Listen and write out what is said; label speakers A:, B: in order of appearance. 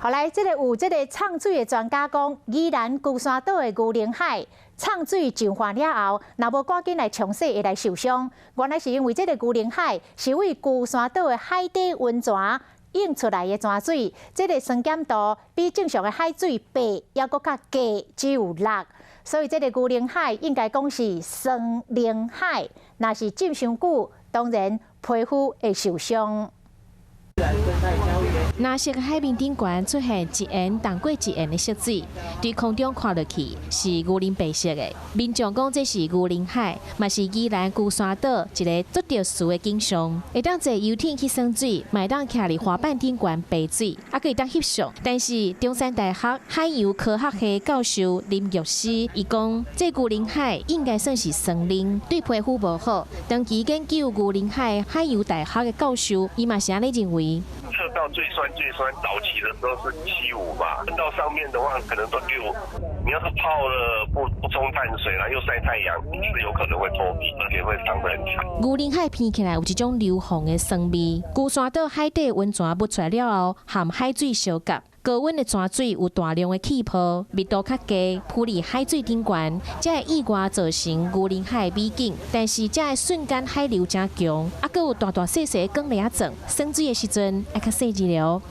A: 後來，這个有這个藏水的專家講，宜蘭龜山島的牛奶海藏水淨化了後，若無趕緊來沖洗，會來受傷。原來是因為這个牛奶海是佇龜山島的海底溫泉湧出來的泉水，這个酸鹼度比正常的海水八，猶閣較低，只有6，所以這个牛奶海應該講是酸奶海。若是浸傷久，當然皮膚會受傷。
B: 藍色海面頂懸出現一層重過一層的色水，對空中看落去是牛奶白色的。民眾講這是牛奶海，嘛是宜蘭龜山島一个足特殊的景象。會當坐遊艇去耍水，嘛會當徛佇滑板頂懸爬水，猶閣會當翕相。但是中山大學海洋科學系教授林玉詩伊講，這牛奶海應該算是酸奶，對皮膚無好。長期研究牛奶海海洋大學的教授，伊嘛是按呢認為。
C: 測到最酸最酸，早期的時候是7.5吧，到上面的話可能都6。你要是泡了不沖淡水啦，又曬太陽，是有可能會脫皮，而且會傷得很慘。
B: 牛奶海聞起來有一種硫磺的酸味。龜山島海底溫泉噴出來了後，含海水相夾，高溫的泉水有大量的氣泡，密度較低，浮佇海水頂懸，才會意外造成牛奶海美景。但是這个瞬間海流誠強，猶閣有大大細細的卷螺仔轉，耍水的時陣愛較細膩了。